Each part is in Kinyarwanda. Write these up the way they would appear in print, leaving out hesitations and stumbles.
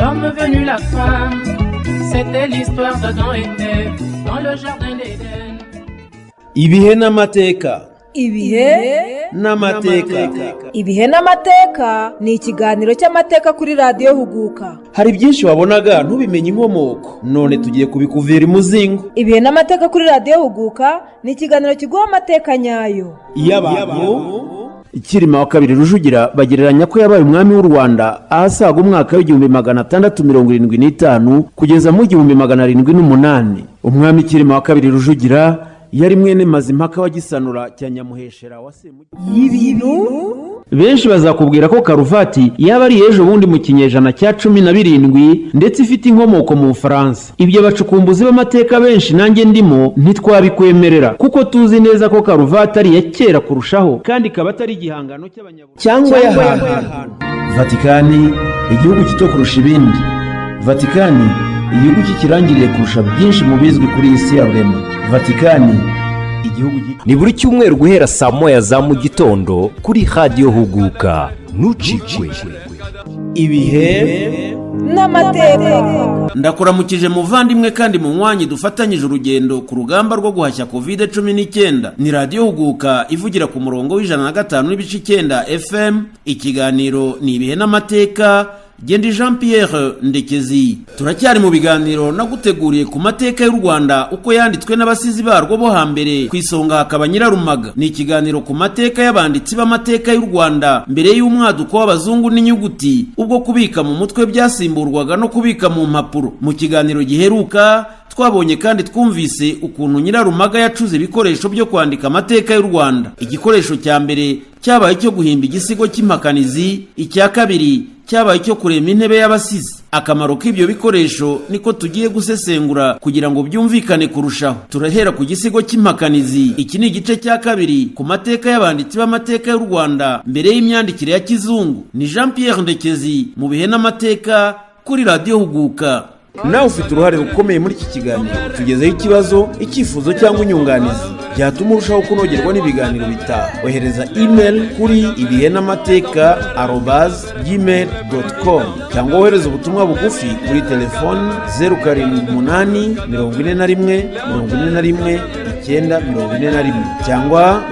L'homme venu la femme, c'était l'histoire d'Adam et Ève dans le jardin d'Éden. Ibihe n'amateka. Ibihe n'amateka. Ibihe n'amateka ni ikiganiro cy'amateka kuri Radiyo Huguka. Hari byinshi wabonaga ntubimenye inkomoko, none tugiye kubikuvira imuzingo. Ibihe n'amateka kuri Radiyo Huguka ni ikiganiro kiguha amateka nyayo y'abantu. Cyilima wa kabiri Rujugira bagereranya ko yabaye umwami w'u Rwanda ahasaga umwaka w'1675 kugeza mu 1708. Umwami Cyilima wa kabiri Rujugira yari mwene Mazimpaka wa Gisanura cya Nyamuheshera wa Semugeshi. Y'ibintu. Benshi bazakubwira ko karuvati yaba ari ejo bundi mu kinyejana cya 17, ndetse ifite inkomoko mu Bufaransa. Ibyo abacukumbuzi b'amateka benshi, nanjye ndimo, ntitwabikwemerera, kuko tuzi neza ko karuvati ari iya kera kurushaho, kandi ikaba atari igihangano cy'abanyaburayi cyangwa y'ahantu. Vatikani, igihugu gito kurusha ibindi. Vatikani, igihugu cy'ikirangirire kurusha byinshi mu bizwi kuri iyi si ya rurema. Vatikani, igihugu gito. Ni buri cyumweru guhera saa 1 za mu gitondo kuri Radiyo Huguka. Ntucikwe. Ibihe n'amateka. Ndakuramukije muvandimwe kandi munywanyi dufatanyije urugendo ku rugamba rwo guhashya COVID-19. Ni Radiyo Huguka ivugira ku murongo w'105.9 FM. Ikiganiro ni Ibihe n'Amateka. Gendi Jean Pierre Ndekezi. Turacyari mu biganiro naguteguriye ku mateka y'u Rwanda uko yanditswe n'abasizi barwo bo hambere, ku isonga hakaba Nyirarumaga. Ni ikiganiro ku mateka y'abanditsi b'amateka y'u Rwanda mbere y'umwaduko w'abazungu n'inyuguti, ubwo kubika mu mutwe byasimburwaga no kubika mu mpapuro. Mu kiganiro giheruka twabonye kandi twumvise ukuntu Nyirarumaga yacuze ibikoresho byo kwandika amateka y'u Rwanda. Igikoresho cya mbere cyabaye icyo guhimba igisigo cy'impakanizi, icya kabiri cyabaye icyo kurema intebe y'abasizi. Akamaro k'ibyo bikoresho niko tugiye gusesengura kugira ngo byumvikane kurushaho. Turahera ku gisigo cy'impakanizi. Iki ni igice cya kabiri ku mateka y'abanditsi b'amateka y'u Rwanda mbere y'imyandikire ya kizungu. Ni Jean Pierre Ndekezi mu Bihe n'Amateka kuri Radiyo Huguka. Nawe ufite uruhare rukomeye muri iki kiganiro. Tugezeho ikibazo, icyifuzo cyangwa inyunganizi byatuma urushaho kunogerwa n'ibiganiro bitaha. Ohereza email kuri ibihenamateka@gmail.com, cyangwa wohereze ubutumwa bugufi kuri telefoni 0784141941, cyangwa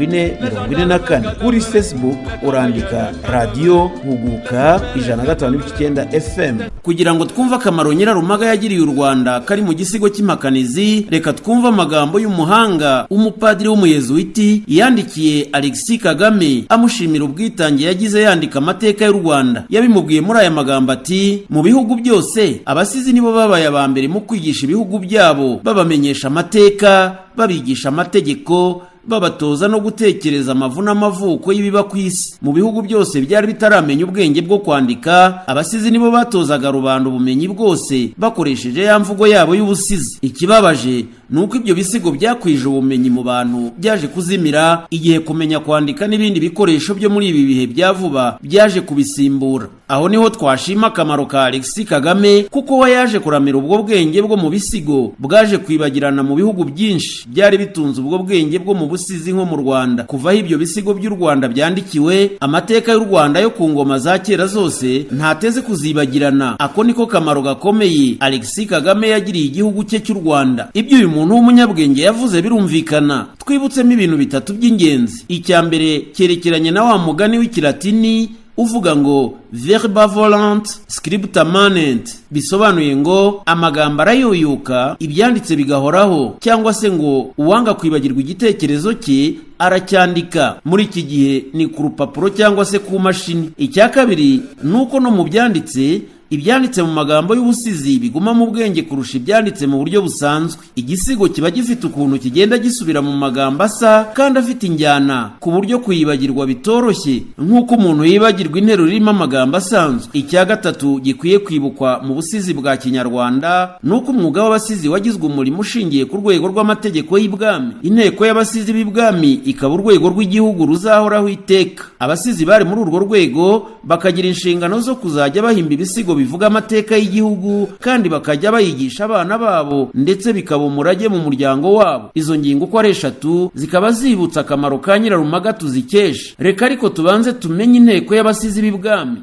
0728314044. Kuri Facebook urandika Radiyo Huguka 105.9 FM. Kugira ngo twumve akamaro Nyirarumaga yagiriye u Rwanda kari mu gisigo cy'impakanizi, reka twumve amagambo y'umuhanga umupadiri w'umuyezuwiti yandikiye Alexis Kagame amushimira ubwitange yagize yandika amateka y'u Rwanda. Yabimubwiye muri aya magambo ati: "Mu bihugu byose, abasizi nibo babaye aba mbere mu kwigisha ibihugu byabo, babamenyesha amateka, babigisha amategeko, babatoza no gutekereza amavu n'amavuko y'ibiba ku isi. Mu bihugu byose byari bitaramenya ubwenge bwo kwandika, abasizi nibo batozaga rubanda ubumenyi bwose bakoresheje ya mvugo yabo y'ubusizi. Ikibabaje ni uko ibyo bisigo byakwije ubumenyi mu bantu byaje kuzimira igihe kumenya kwandika n'ibindi bikoresho byo muri ibi bihe bya vuba byaje kubisimbura." Aho niho twashima akamaro ka Alexis Kagame, kuko we yaje kuramira ubwo bwenge bwo mu bisigo bwaje kwibagirana mu bihugu byinshi byari bitunze ubwo bwenge bwo mu busizi nko mu Rwanda. Kuva aho ibyo bisigo by'u Rwanda byandikiwe, amateka y'u Rwanda yo ku ngoma za kera zose ntateze kuzibagirana. Ako niko kamaro gakomeye Alexis Kagame yagiriye igihugu cye cy'u Rwanda. Ibyo uyu muntu w'umunyabwenge yavuze birumvikana. Twibutsemo ibintu bitatu by'ingenzi. Icya mbere cyerekeranye na wa mugani w'ikilatini uvuga ngo "Verba volant, scripta manent", bisobanuye ngo amagambo arayuyuka, ibyanditse bigahoraho, cyangwa se ngo uwanga kwibagirwa igitekerezo cye aracyandika. Muri iki gihe ni ku rupapuro cyangwa se ku mashini. Icya kabiri ni uko no mu byanditse, ibyanditse mu magambo y'ubusizi biguma mu bwenge kurusha ibyanditse mu buryo busanzwe. Igisigo kiba gifite ukuntu kigenda gisubira mu magambo asa kandi afite injyana, ku buryo kuyibagirwa bitoroshye nk'uko umuntu yibagirwa interuro irimo amagambo asanzwe. Icya gatatu gikwiye kwibukwa mu busizi bwa kinyarwanda ni uko umwuga w'abasizi wagizwe umurimo ushingiye ku rwego rw'amategeko y'ibwami, inteko y'abasizi b'ibwami ikaba urwego rw'igihugu ruzahoraho iteka. Abasizi bari muri urwo rwego bakagira inshingano zo kuzajya bahimba ibisigo. bivuga amateka y'igihugu, kandi bakajya bayigisha abana babo, ndetse bikaba umurage mu muryango wabo. Izo ngingo uko ari eshatu zikaba zibutsa akamaro ka Nyirarumaga tuzikesha. Reka ariko tubanze tumenye inteko y'abasizi b'ibwami.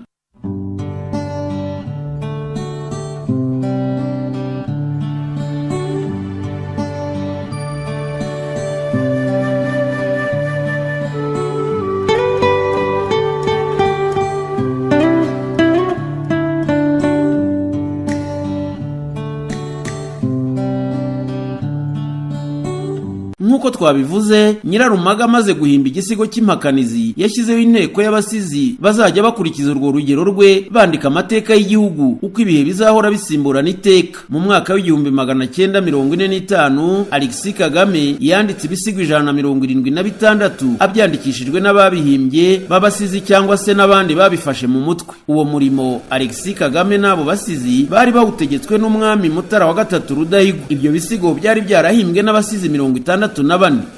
Nk'uko twabivuze, Nyirarumaga amaze guhimba igisigo cy'impakanizi yashyizeho inteko y'abasizi bazajya bakurikiza urwo rugero rwe, bandika amateka y'igihugu uko ibihe bizahora bisimburana iteka. Mu mwaka w'1945, Alexis Kagame yanditse ibisigo 176, abyandikishijwe n'ababihimbye b'abasizi cyangwa se n'abandi babifashe mu mutwe. Uwo murimo Alexis Kagame n'abo basizi bari bawutegetswe n'umwami Mutara wa Gatatu Rudahigwa. Ibyo bisigo byari byarahimbwe n'abasizi 64.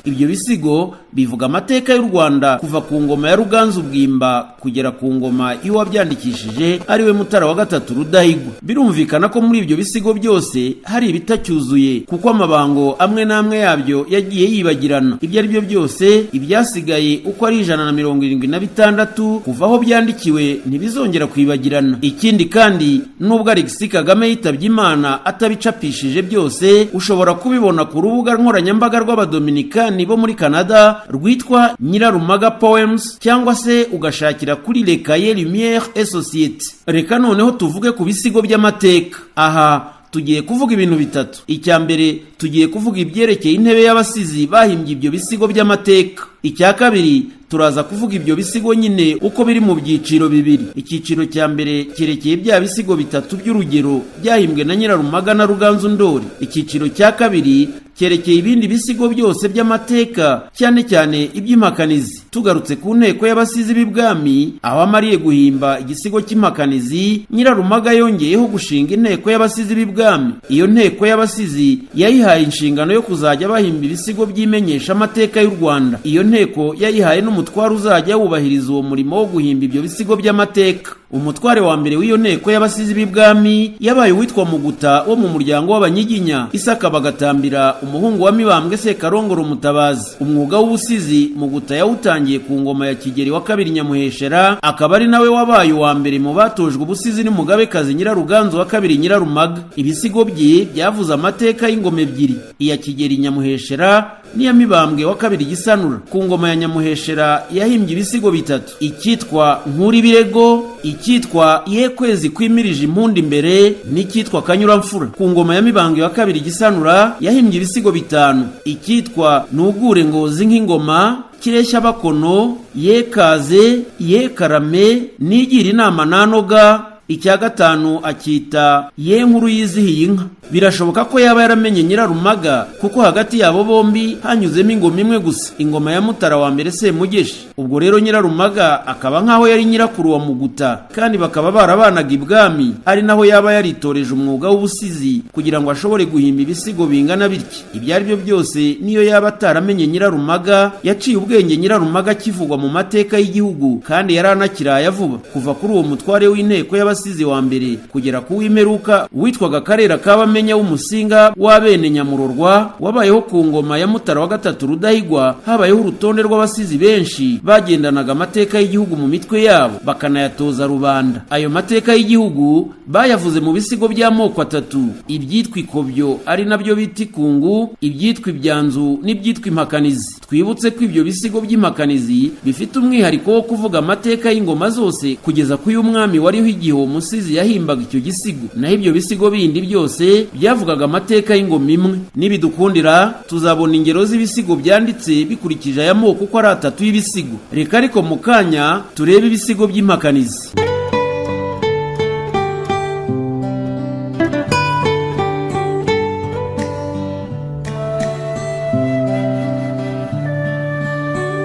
Ibyo bisigo bivuga amateka y'u Rwanda kuva ku ngoma ya Ruganzu Bwimba kugera ku ngoma y'uwabyandikishije, ariwe Mutara wa Gatatu Rudahigwa. Birumvikana ko muri ibyo bisigo byose hari ibitacyuzuye, kuko amabango amwe n'amwe yabyo yagiye yibagirana. Ibyo ari byo byose, ibyasigaye uko ari 176 kuva aho byandikiwe ntibizongera kwibagirana. Ikindi kandi, nubwo Alexis Kagame yitabye Imana atabicapishije byose, ushobora kubibona ku rubuga nkoranyambaga rw'Abadominikani bo muri Canada rwitwa Nyirarumaga Poems, cyangwa se ugashakira kuri Le Cahier Lumière et Société. Reka noneho tuvuge ku bisigo by'amateka. Aha tugiye kuvuga ibintu bitatu. Icya mbere, tugiye kuvuga ibyerekeye intebe y'abasizi bahimbye ibyo bisigo by'amateka. Icya kabiri, turaza kuvuga ibyo bisigo nyine uko biri mu byiciro bibiri. Icyiciro cya mbere cyerekeye bya bisigo bitatu by'urugero byahimbwe na Nyirarumaga na Ruganzu Ndori. Icyiciro cya kabiri cyerekeye ibindi bisigo byose by'amateka, cyane cyane iby'impakanizi. Tugarutse ku nteko y'abasizi b'ibwami, aho amariye guhimba igisigo cy'impakanizi, Nyirarumaga yongeyeho gushinga inteko y'abasizi b'ibwami. Iyo nteko y'abasizi yayihaye inshingano yo kuzajya bahimba ibisigo by'imenyesha amateka y'u Rwanda. Iyo nteko yayihaye n'umutware uzajya wubahiriza uwo murimo wo guhimba ibyo bisigo by'amateka. Umutware wa mbere w'iyo nteko y'abasizi b'ibwami yabaye uwitwa Muguta wo mu muryango w'Abanyiginya, Isaka bagatambira umuhungu wa Mibambwe Sekarongoro Umutabazi. Umwuga w'ubusizi Muguta yawutangiye ku ngoma ya Kigeli wa Kabiri Nyamuheshera, akaba ari nawe wabaye uwa mbere mu batojwe ubusizi n'umugabekazi Nyiraruganzu wa Kabiri Nyirarumaga. Ibisigo bye byavuze amateka y'ingoma ebyiri, iya Kigeli Nyamuheshera n'iya Mibambwe wa Kabiri Gisanura. Ku ngoma ya Nyamuheshera yahimbye ibisigo bitatu: icyitwa Nkuribirego, icyitwa Ye kwezi kwimirije impundu imbere, n'icyitwa Kanyuramfura. Ku ngoma ya Mibambwe wa Kabiri Gisanura yahimbye ibisigo bitanu: icyitwa Nugure ngozi nk'ingoma, Kireshya bakono, Yekaze, Yekarame, Nigira inama nanoga. Icya gatanu akita Ye nkuru yizihiye inka. Birashoboka ko yaba yaramenye Nyirarumaga, kuko hagati yabo bombi hanyuzemo ingoma imwe gusa, ingoma ya Mutara wa Mbere Semugeshi. Ubwo rero Nyirarumaga akaba nk'aho yari nyirakuru wa Muguta, kandi bakaba barabanaga ibwami, ari naho yaba yaritoreje umwuga w'ubusizi kugira ngo ashobore guhimba ibisigo bingana bityo. Ibyo ari byo byose, niyo yaba ataramenye Nyirarumaga, yaciye ubwenge Nyirarumaga akivugwa mu mateka y'igihugu, kandi yari anakiraye vuba. Kuva kuri uwo mutware w'inteko y'abasizi wa mbere kugera ku w'imperuka witwaga Karera Kabamenya w'Umusinga w'abene Nyamurorwa, wabayeho ku ngoma ya Mutara wa Gatatu Rudahigwa, habayeho urutonde rw'abasizi benshi bagendanaga amateka y'igihugu mu mitwe yabo, bakanayatoza rubanda. Ayo mateka y'igihugu bayavuze mu bisigo by'amoko atatu: ibyitwa ikobyo, ari nabyo bita ikungu, ibyitwa ibyanzu n'ibyitwa impakanizi. Twibutse ko ibyo bisigo by'impakanizi bifite umwihariko wo kuvuga amateka y'ingoma zose kugeza ku y'umwami wariho igihe uwo musizi yahimbaga icyo gisigo, naho ibyo bisigo bindi byose byavugaga amateka y'ingoma imwe. Nibidukundira tuzabona ingero z'ibisigo byanditse bikurikije aya moko uko ari atatu y'ibisigo. Reka ariko mu kanya turebe ibisigo by'impakanizi.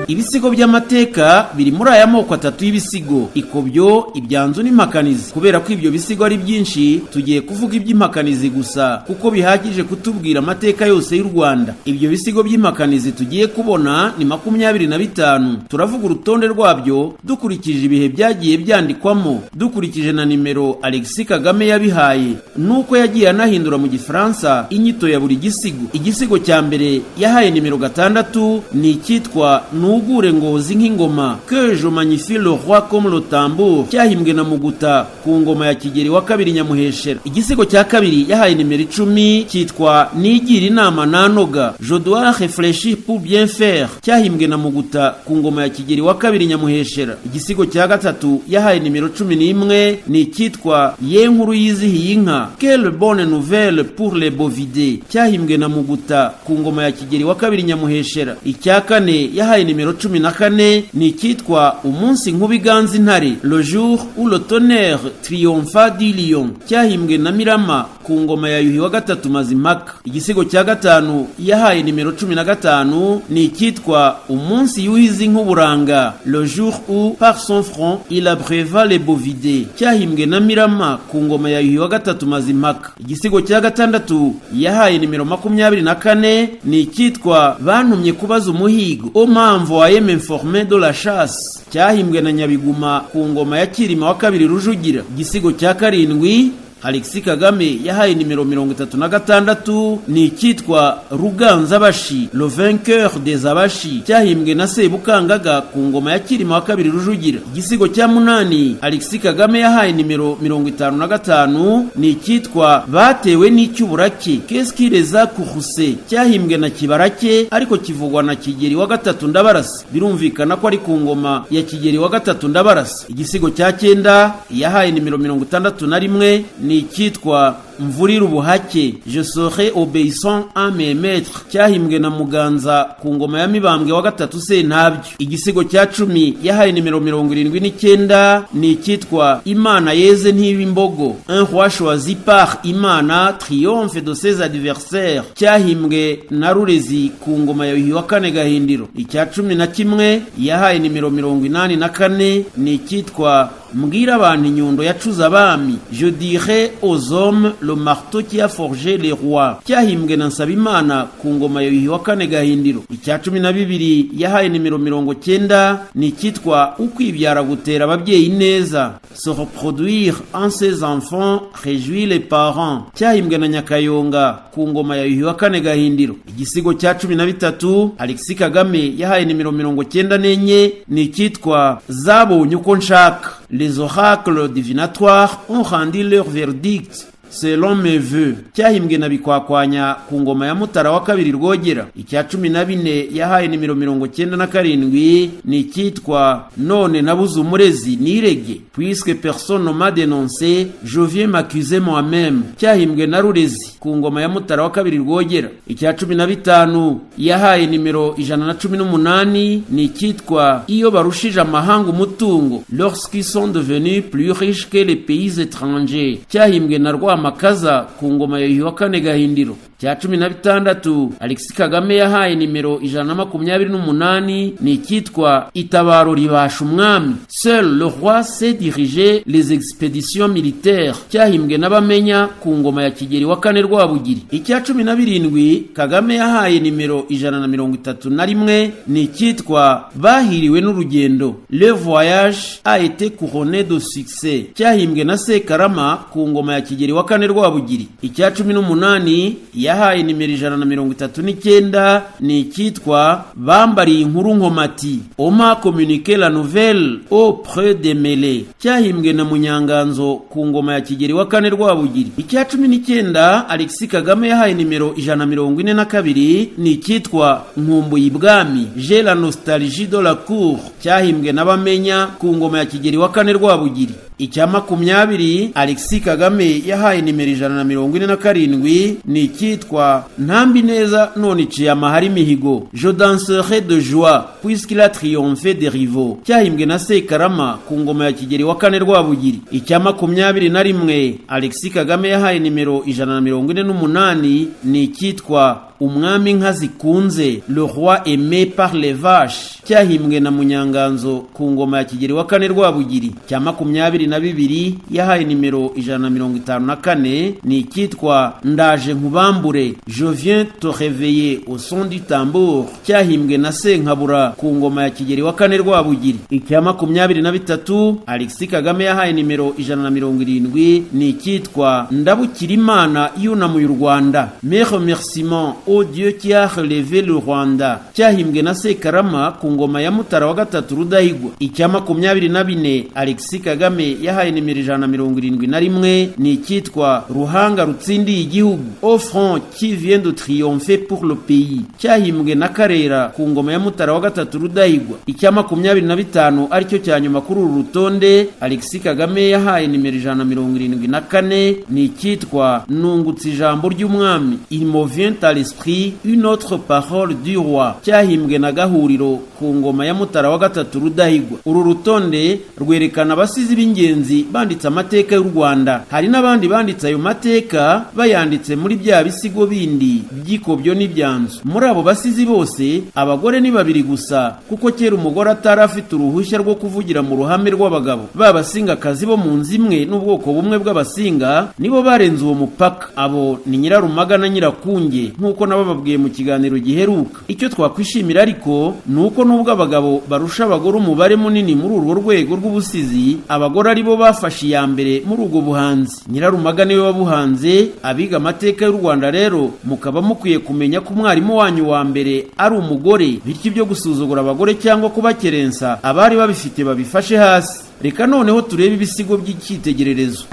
Ibisigo by'amateka biri muri aya moko atatu y'ibisigo: ikobyo, ibyanzu n'impakanizi. Kubera ko ibyo bisigo ari byinshi, tugiye kuvuga iby'impakanizi gusa, kuko bihagije kutubwira amateka yose y'u Rwanda. Ibyo bisigo by'impakanizi tugiye kubona ni 25. Turavuga urutonde rwabyo dukurikije ibihe byagiye byandikwamo, dukurikije na nimero Alexis Kagame yabihaye, nuko yagiye anahindura mu Gifaransa inyito ya buri gisigo. Igisigo cya mbere yahaye nimero 6 ni icyitwa "Nugure Ngozi nk'ingoma", "Que je magnifie le roi comme le tambour", cyahimbwe na Muguta ku ngoma ya Kigeli wa kabiri Nyamuheshera. Igisigo cya kabiri yahaye nimero 10 cyitwa "Nigira inama nanoga", "Je dois réfléchir pour bien faire", cyahimbwe na Muguta ku ngoma ya Kigeli wa kabiri Nyamuheshera. Igisigo cya gatatu yahaye nimero 11 ni icyitwa "Ye nkuru yizihiye inka", "Quelle bonne nouvelle pour les bovidés", cyahimbwe na Muguta ku ngoma ya Kigeli wa kabiri Nyamuheshera. Icya kane yahaye nimero 14 ni icyitwa "Umunsi nkuba iganza intare", "Le jour où le tonnerre triompha du lion", cyahimbwe na Mirama ku ngoma ya Yuhi wa gatatu Mazimpaka. Igisigo cya gatanu yahaye nimero 15 ni icyitwa "Umunsi yuhiza nk'uburanga", "Le jour où par son front il abreuva les bovidés", cyahimbwe na Mirama ku ngoma ya Yuhi wa gatatu Mazimpaka. Igisigo cya gatandatu yahaye nimero 24 ni icyitwa "Bantumye kubaza umuhigo", "On m'a envoyé m'informer de la chasse", cyahimbwe na Nyabiguma ku ngoma ya Cyilima wa kabiri Rujugira. Igisigo cya karindwi Alexis Kagame yahaye nimero 36 ni icyitwa "Ruganzabashi", "Le vainqueur des Abashi", cyahimbwe na Sebukangaga ku ngoma ya Cyilima wa kabiri Rujugira. Igisigo cya munani Alexis Kagame yahaye nimero 55 ni icyitwa "Batewe n'icy'uburake", "Qu'est-ce qui les a courroucés", cyahimbwe na Kibarake ariko kivugwa na Kigeli wa gatatu Ndabarasa. Birumvikana ko ari ku ngoma ya Kigeli wa gatatu Ndabarasa. Igisigo cya cyenda yahaye nimero 61 ni icyitwa "Mvurira ubuhake", "Je serai obéissant à mes maîtres", cyahimbwe na Muganza ku ngoma ya Mibambwe wa gatatu Sentabyo. Igisigo cya 10 yahaye nimero 79 ni icyitwa "Imana yeze ntiba imbogo", "Un roi choisi par Imana triomphe de ses adversaires", cyahimbwe na Rurezi ku ngoma ya Yuhi wa kane Gahindiro. Icya 11 yahaye nimero 84 ni icyitwa "Mbwira abantu inyundo yacuze abami", "Je dirai aux hommes le marteau qui a forgé les rois", cyahimbwe na Nsabimana ku ngoma ya Yuhi wa kane Gahindiro. Icya 12 yahaye nimero 90 ni icyitwa "Ukwibyara gutera ababyeyi neza", "Se reproduire en ses enfants réjouit les parents", cyahimbwe na Nyakayonga ku ngoma ya Yuhi wa kane Gahindiro. Igisigo cya 13 Alexis Kagame yahaye nimero 94 ni icyitwa "Zabonye uko nshaka", "Les oracles divinatoires ont rendu leur verdict selon mes vœux", cyahimbwe na Bikwakwanya ku ngoma ya Mutara wa kabiri Rwogera. Icya 14 yahaye nimero 97 ni icyitwa "None nabuze umurezi nirege", "Puisque personne ne m'a dénoncé, je viens m'accuser moi-même", cyahimbwe na Rurezi ku ngoma ya Mutara wa kabiri Rwogera. Icya 15 yahaye nimero 118 ni icyitwa "Iyo barushije amahanga umutungo", "Lorsqu'ils sont devenus plus riches que les pays étrangers", cyahimbwe na Rwamakaza ku ngoma ya Yuhi wa kane Gahindiro. Cya 16 Alexis Kagame yahaye nimero 128 ni icyitwa "Itabaro ribasha umwami", "Seul le roi sait diriger les expéditions militaires", cyahimbwe n'Abamenya ku ngoma ya Kigeli wa kane Rwabugiri. Icya 17 Kagame yahaye nimero 131 ni icyitwa "Bahiriwe n'urugendo", "Le voyage a été couronné de succès", cyahimbwe na Sekarama ku ngoma ya Kigeli wa kane Rwabugiri. Icya 18 yahaye nimero 139 ni icyitwa "Bambariye inkuru Nkomati", "On m'a communiqué la nouvelle auprès des mêlés", cyahimbwe na Munyanganzo ku ngoma ya Kigeli wa kane Rwabugiri. Icya 19 Alexis Kagame yahaye nimero 142 ni icyitwa "Nkumbuye ibwami", "J'ai la nostalgie de la cour", cyahimbwe n'Abamenya ku ngoma ya Kigeli wa kane Rwabugiri. Icya 20 Alexis Kagame yahaye nimero 147 ni icyitwa "Ntambi neza none iciye amahari imihigo", "Je danserai de joie puisqu'il a triomphé des rivaux", cyahimbwe na Sekarama ku ngoma ya Kigeli wa kane Rwabugiri. Icya 21 Alexis Kagame yahaye nimero 148 ni icyitwa Umwami inka zikunze, Le roi aimé par les vaches, cyahimbwe na Munyanganzo ku ngoma ya Kigeli wa kane Rwabugiri. Cya 22 yahaye nimero 154 ni icyitwa Ndaje nkubambure, Je viens te réveiller au son du tambour, cyahimbwe na Senkabura ku ngoma ya Kigeli wa kane Rwabugiri. Icya 23 Alexis Kagame yahaye nimero 170 ni icyitwa Ndabukira Imana yunamuye u Rwanda, Mes remerciements au Dieu qui a relevé le Rwanda, cyahimbwe na Sekarama ku ngoma ya Mutara wa gatatu Rudahigwa. Icya 24 Alexis Kagame yahaye nimero 171 ni icyitwa Ruhanga rutsindiye igihugu, Au front qui vient de triompher pour le pays, cyahimbwe na Karera ku ngoma ya Mutara wa gatatu Rudahigwa. Icya 25 aricyo cya nyuma kuri uru rutonde Alexis Kagame yahaye nimero 174 ni icyitwa Nungutse ijambo ry'umwami, Il me vient à l'esprit une autre parole du roi, cyahimbwe na Gahuriro ku ngoma ya Mutara wa gatatu Rudahigwa. Uru rutonde rwerekana abasizi b'ingenzi banditse amateka y'u Rwanda. Hari n'abandi banditse ayo mateka bayanditse muri bya bisigo bindi by'ikobyo n'ibyanzu. Muri abo basizi bose abagore ni babiri gusa, kuko kera umugore atari afite uruhushya rwo kuvugira mu ruhame rw'abagabo. Ba basingakazi bo mu nzu imwe n'ubwoko bumwe bw'abasinga nibo barenze uwo mupaka. Abo ni Nyirarumaga na Nyirakunge, nk'uko nabababwiye mu kiganiro giheruka. Icyo twakwishimira ariko ni uko nubwo abagabo barusha abagore umubare munini muri urwo rwego rw'ubusizi, abagore aribo bafashe iya mbere muri ubwo buhanzi. Nyirarumaga niwe wabuhanze. Abiga amateka y'u Rwanda rero mukaba mukwiye kumenya ko umwarimu wanyu wa mbere ari umugore, bityo ibyo gusuzugura abagore cyangwa kubakerensa abari babifite babifashe hasi. Reka noneho turebe ibisigo by'icyitegererezo.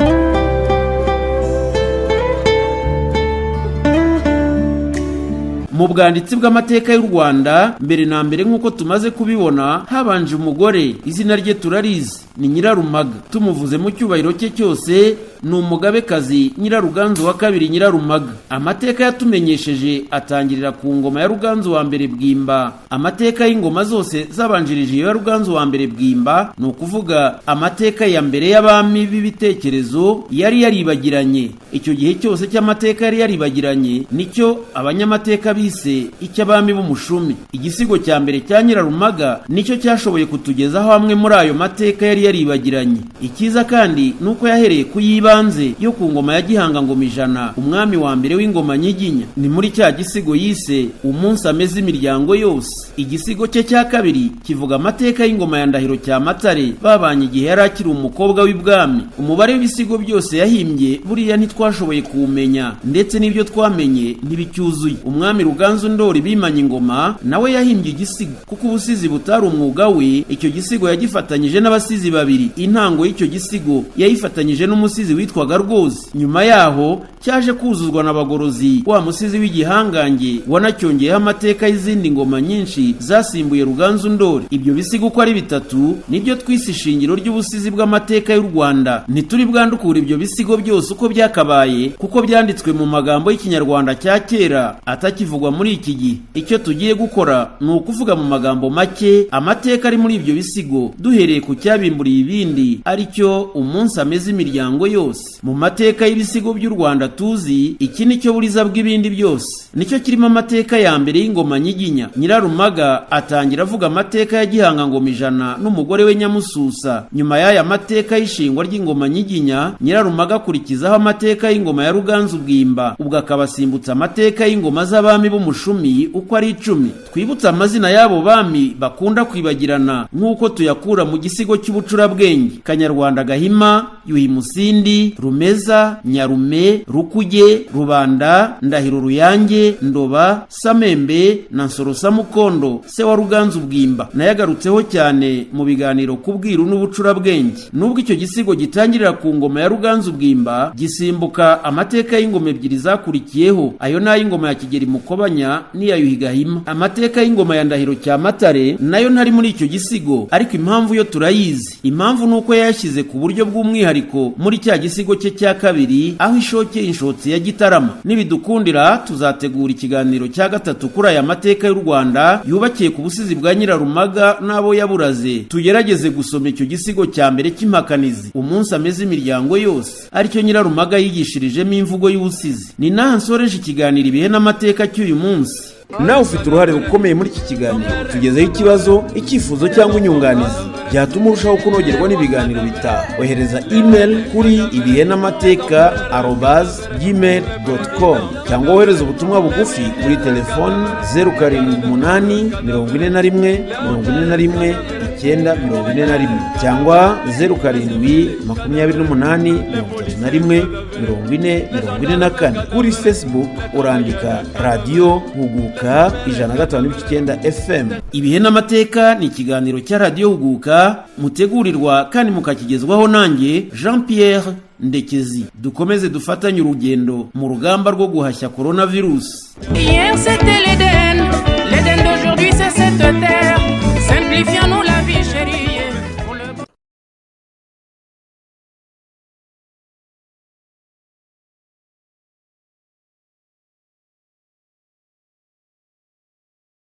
Mu bwanditsi bw'amateka y'u Rwanda, mbere na mbere nk'uko tumaze kubibona, habanje umugore. Izina rye turarizi, ni Nyirarumaga. Tumuvuze mu cyubahiro cye cyose, ni umugabekazi Nyiraruganzu wa kabiri Nyirarumaga. Amateka yatumenyesheje atangirira ku ngoma ya Ruganzu wa mbere Bwimba. Amateka y'ingoma zose zabanjirije iyo ya Ruganzu wa mbere Bwimba, ni ukuvuga amateka ya mbere y'abami b'ibitekerezo, yari yaribagiranye. Icyo gihe cyose cy'amateka yari yaribagiranye nicyo abanyamateka bise icy'abami b'umushumi. Igisigo cya mbere cya Nyirarumaga nicyo cyashoboye kutugezaho amwe muri ayo mateka yari yaribagiranye. Icyiza kandi ni uko yahereye ku y'ibanze yo ku ngoma ya Gihanga ngoma ijana, umwami wa mbere w'ingoma nyiginya. Ni muri cya gisigo yise Umunsi ameze imiryango yose. Igisigo cye cya kabiri kivuga amateka y'ingoma ya Ndahiro Cyamatare babanye igihe yari akiri umukobwa w'ibwami. Umubare w'ibisigo byose yahimbye buriya ntitwashoboye kuwumenya, ndetse n'ibyo twamenye ntibicyuzuye. Umwami Ruganzu Ndori bimanye ingoma nawe yahimbye igisigo. Kuko ubusizi butari umwuga we, icyo gisigo yagifatanyije n'abasizi babiri. Intango y'icyo gisigo yayifatanyije n'umusizi witwaga Rwozi. Nyuma yaho cyaje kuzuzwa na Bagorozi, wa musizi w'igihangange wanacyongeyeho amateka y'izindi ngoma nyinshi zasimbuye Ruganzu Ndori. Ibyo bisigo uko ari bitatu nibyo twise ishingiro ry'ubusizi bw'amateka y'u Rwanda. Ntituri bwandukura ibyo bisigo byose uko byakabaye, kuko byanditswe mu magambo y'Ikinyarwanda cya kera atakivugwa muri iki gihe. Icyo tugiye gukora ni ukuvuga mu magambo make amateka ari muri ibyo bisigo, duhereye ku cyabimburiye ibindi, aricyo Umunsi ameze imiryango yose. Mu mateka y'ibisigo by'u Rwanda tuzi, iki nicyo buriza bw'ibindi byose, nicyo kirimo amateka ya mbere y'ingoma nyiginya. Nyirarumaga atangira avuga amateka ya Gihanga ngoma ijana n'umugore we Nyamususa. Nyuma y'aya mateka y'ishingwa ry'ingoma nyiginya, Nyirarumaga akurikizaho amateka y'ingoma ya Ruganzu Bwimba, ubwo akabasimbutsa amateka y'ingoma z'abami b'umushumi uko ari 10. Twibutse amazina y'abo bami bakunda kwibagirana nk'uko tuyakura mu gisigo cy'ubucurabwenge: Kanyarwanda Gahima, Yuhi Musindi, Rumeza, Nyarume, Rukuge, Rubanda, Ndahiro Ruyange, Ndoba, Samembe na Nsoro Samukondo, se wa Ruganzu Bwimba. Nayagarutseho cyane mu biganiro ku bwiru n'ubucurabwenge. Nubwo icyo gisigo gitangirira ku ngoma ya Ruganzu Bwimba, gisimbuka amateka y'ingoma ebyiri zakurikiyeho, ayo n'ay'ingoma ya Kigeli Mukobanya n'iya Yuhi Gahima. Amateka y'ingoma ya Ndahiro Cyamatare nayo ntari muri icyo gisigo, ariko impamvu yo turayizi. Impamvu ni uko yayashyize ku buryo bw'umwihariko muri cya gisigo cye cya kabiri, aho ishokeye Inshotsi ya Gitarama. Nibidukundira, tuzategura ikiganiro cya gatatu kuri aya mateka y'u Rwanda yubakiye ku busizi bwa Nyirarumaga n'abo yaburaze. Tugerageze gusoma icyo gisigo cya mbere cy'Impakanizi, "Umunsi ameze imiryango yose", aricyo Nyirarumaga yigishirijemo imvugo y'ubusizi. Ni naha nsoreje ikiganiro Ibihe n'Amateka cy'uyu munsi. Nawe ufite uruhare rukomeye muri iki kiganiro. Tugezeho ikibazo, icyifuzo cyangwa inyunganizi byatuma urushaho kunogerwa n'ibiganiro bitaha. Ohereza email kuri ibihenamateka@gmail.com, cyangwa wohereze ubutumwa bugufi kuri telefoni 0784141941, cyangwa 0728314044. Kuri Facebook urandika Radiyo Huguka 105.9 FM. Ibihe n'Amateka ni ikiganiro cya Radiyo Huguka, mutegurirwa kandi mukakigezwaho nanjye Jean Pierre Ndekezi. Dukomeze dufatanye urugendo mu rugamba rwo guhashya coronavirus. Hier, c'était l'Éden.